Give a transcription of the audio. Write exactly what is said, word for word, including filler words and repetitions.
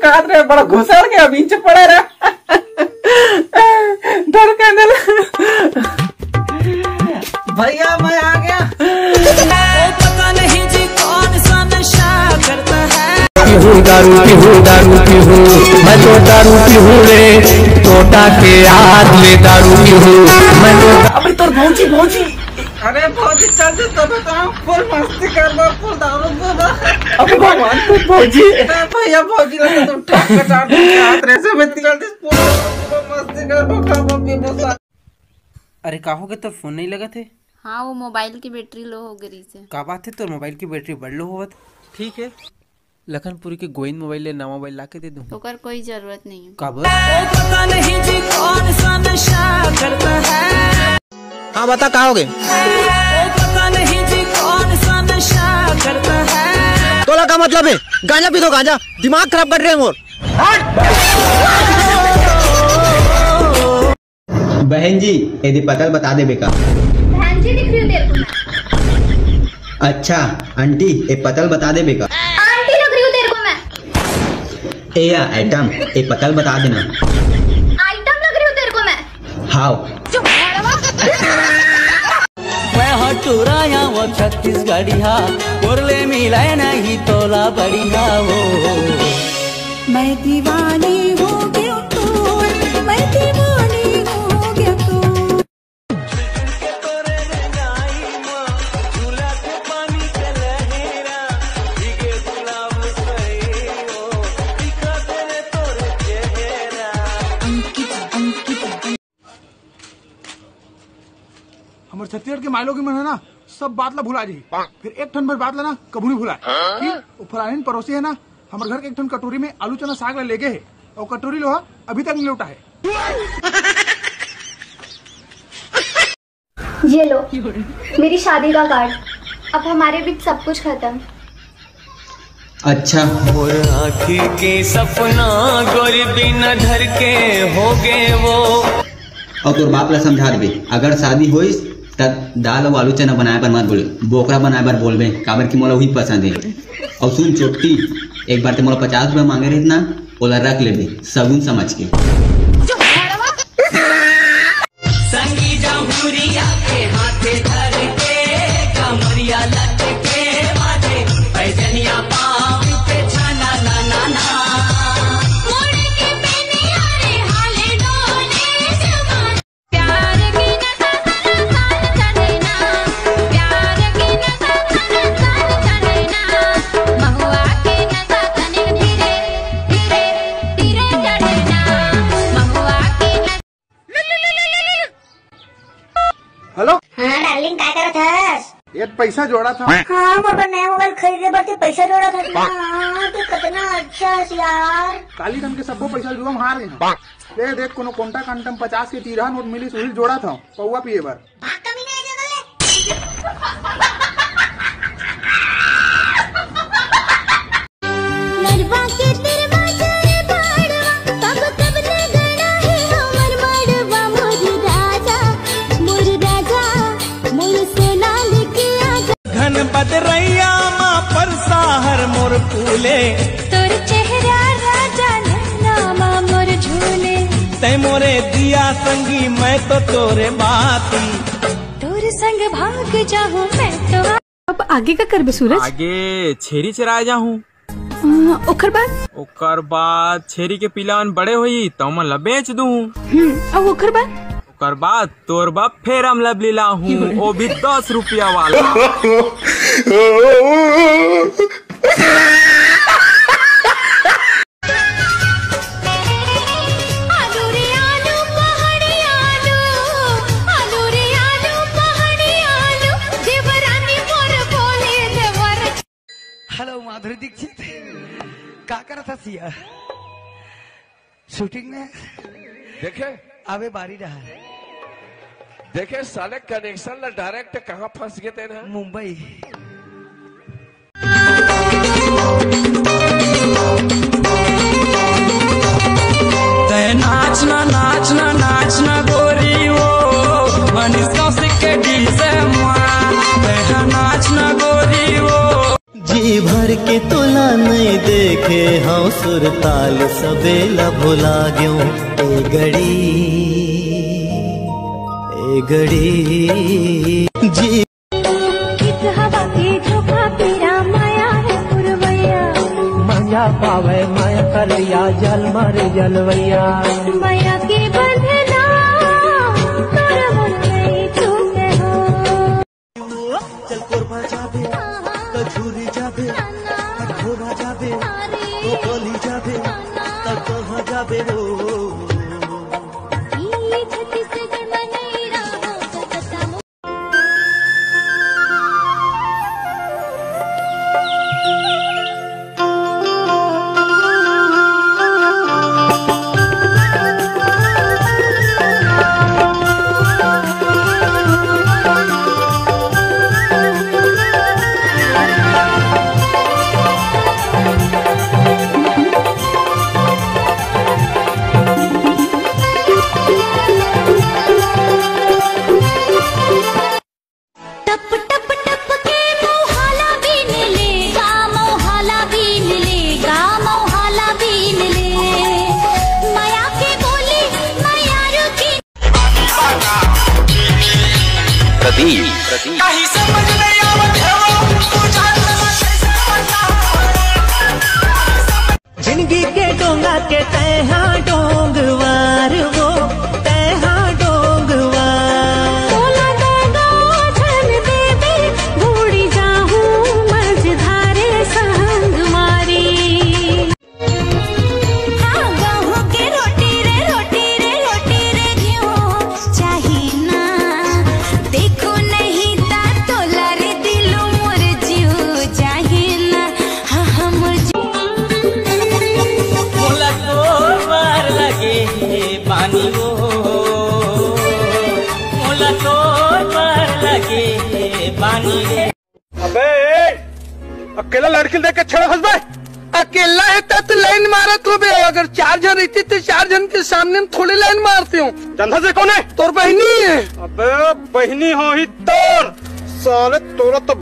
रात रे बड़ा घुसड़ के अभी नीचे पड़ा रहा। धर कैंडल। भैया, मैं आ गया। पता नहीं जी कौन सा नशा करता है। पीहूँ दारू, पीहूँ दारू, पीहूँ, मैं तो दारू पीहूँ रे, टोटा के याद ले दारू पीहूँ, मैं तो अबे तोर भौजी, भौजी। अरे भौजी, चल दे, तब तो हम फुल मस्ती करबो, फुल दारू पीबो। अबे भगवान, तोर भौजी। अरे भैया, भौजी लगे तो ठक कटा दे, हाथ रे से बत्ती कर दे, फुल मस्ती करबो, खाबो पीबो सा। अरे का हो गे, तोर फोन नहीं लगत हे? हाँ, वो मोबाइल की बैटरी लो हो गई से। का बात हे, तोर मोबाइल की बैटरी बड़ लो होवत? ठीक हे, लखनपुरी के गोविंद मोबाइल ले नवा मोबाइल लाके दे दूँ। ओकर कोई जरूरत नहीं हे। काबर? वो पता नहीं जी कौन सा नशा करता है। हाँ, बता, का हो गे? वो पता नहीं जी कौन सा नशा करता है। तोला का मतलब हे? गांजा पी तो गांजा, दिमाग खराब कर रहे हैं मोर। बहन जी, एदे पता ल बता देबे का? बहन जी दिख रही हूँ तेरे को मैं। अच्छा, आंटी, ए पता ल बता देबे का? आंटी लग रही हूँ तेरे को मैं। ए या आइटम, ए पता ल बता देना। आइटम लग रही हूँ तेरे को मैं। हाव। मैं हटूरा या वो छत्तीसगढ़िया, बोले मिले नहीं तोला बढ़िया वो। मैं दीवानी हो गया तू, मैं दीवानी हो गया तू। हमर छत्तीसगढ़ के माईलोगिन मन हे ना, सब बात ला भुला जाही। फिर एक ठन भर बात ला ना कभू नहीं भुलाए। कि वो फलानिन पड़ोसी हे ना, हमर घर के एक ठन कटोरी में आलू चना साग ला लेगे हे, अउ कटोरी लोहा अभी तक नहीं लौटा हे। ये लो, मेरी शादी का कार्ड। अब हमारे बीच सब कुछ खत्म। अच्छा। मोर आँखी के सपना गोरी बिना ढर के हो गए वो। अउ तोर बाप ला समझा देबे, अगर शादी होइस त दाल अउ आलू चना बनाए बर मत बोले, बोकरा बनाए बर बोलबे, काबर कि मोला उही पसंद हे। अउ सुन चोट्टी, एक बार ते मोला पचास रुपया मांगे रहिस ना, ओला रख लेबे सगुन समझ के। संगी जहुरिया के हाथे धर के, कमरिया लटके बाजे, पैजनिया पाँव पे छाना ना ना ना। मुड़ के बेनिया रे हाले डोले जवान। प्यार की नशा तन तन चढ़े ना, प्यार की नशा तन तन चढ़े ना, महुआ की नशा तन धीरे धीरे धीरे चढ़े ना, महुआ की नशा हेलो। हाँ डार्लिंग, काय करत हस? ये पैसा जोड़ा था। हाँ, मोर बर नया मोबाइल खरीदे बर ते पैसा जोड़ा था ना। हाँ, तू कितना अच्छा है यार। काली कन के सबो पैसा जुआ में हार गए। ले देख, कोनो कोंटा कांटम पचास के टीरा नोट मिली, सुहिल जोड़ा था पौवा पिए बर। भाग कमीना, ये जगह ले। नरवा के तेरवा जाए बाड़वा, तब तब ले गड़ा है हमर मड़वा, मोर राजा, मोर राजा, मोर सोना लेके आजा। घन बदरैया मा परसा हर मोर फूले। तोर चेहरा राजा नैना मा मोर झूले। तै मोरे दिया संगी मैं तो तोरे बाती। तोर संग भाग जाहूँ मैं तो। अब आगे का करबे सूरज? आगे छेरी चराए जाहूँ। अ, ओकर बाद? ओकर बाद छेरी के पिला मन बड़े होई त ओमन ला बेच दूँ। हम्म, अब ओकर बाद? ओकर बाद तोर बर फेरम लवली लाहूँ, वो भी दस रुपया वाला। आलू रे आलू, पहाड़ी आलू, आलू रे आलू, पहाड़ी आलू, देवरानी मोर बोले देवर। हेलो माधुरी दीक्षित, का करत हस या शूटिंग में? देखे? अबे बारी रहा। देखे साले कनेक्शन ला डायरेक्ट कहाँ फंस गए तेन ह? मुंबई। तै नाचना, नाचना, नाचना गोरी वो, मनीष कौशिक के डीजे मा। तै नाचना गोरी वो। जी भर के तोला नइ देखे हंव सुरताल, सबे ला भुला गेंव। ए गड़ी, ए गड़ी, जी। गीत हवा के झोंका पीरा, माया हे पुरवैया। माया पावे माया करैया, जल मारे जलवैया। माया के बंधना तोर मन नइ छूटे हो। चल कोरबा जाबे, त झूरी जाबे, त घोरा जाबे, त बोली जाबे, त कहाँ जाबे हो। टप टप टप के मोहाला बीन ले, गा मोहाला बीन ले, गा मोहाला बीन ले। माया के बोली, माया रुचि। प्रदीप, प्रदीप। जिंदगी के डोंगा के तैहा डोंगवार वो, तैहा डोंगवार। तोला दगा झन देबे, बूड़ी जाहूं मझधारे संग मारी। हाँ, गहूं के रोटी रे, रोटी रे, रोटी रे, घिऊ चाही ना। देखो नहीं ता तोला रे दिलू मोर जीव चाही ना। हाँ, हाँ, मोर जीव। मोला तोर बर लगे हे बानी वो, मोला तोर बर लगे हे बानी रे। अबे, ए, अकेला लड़की देख के छेड़ा हंस बे? अकेला हे त तू लाइन मारत हो बे। अगर चार झन रहिते त चार झन के सामने में थोड़े लाइन मारते हो। जानथस ए कोन हे? तोर बहिनी हे। अबे, बहिनी होही तोर। साले तोरा तो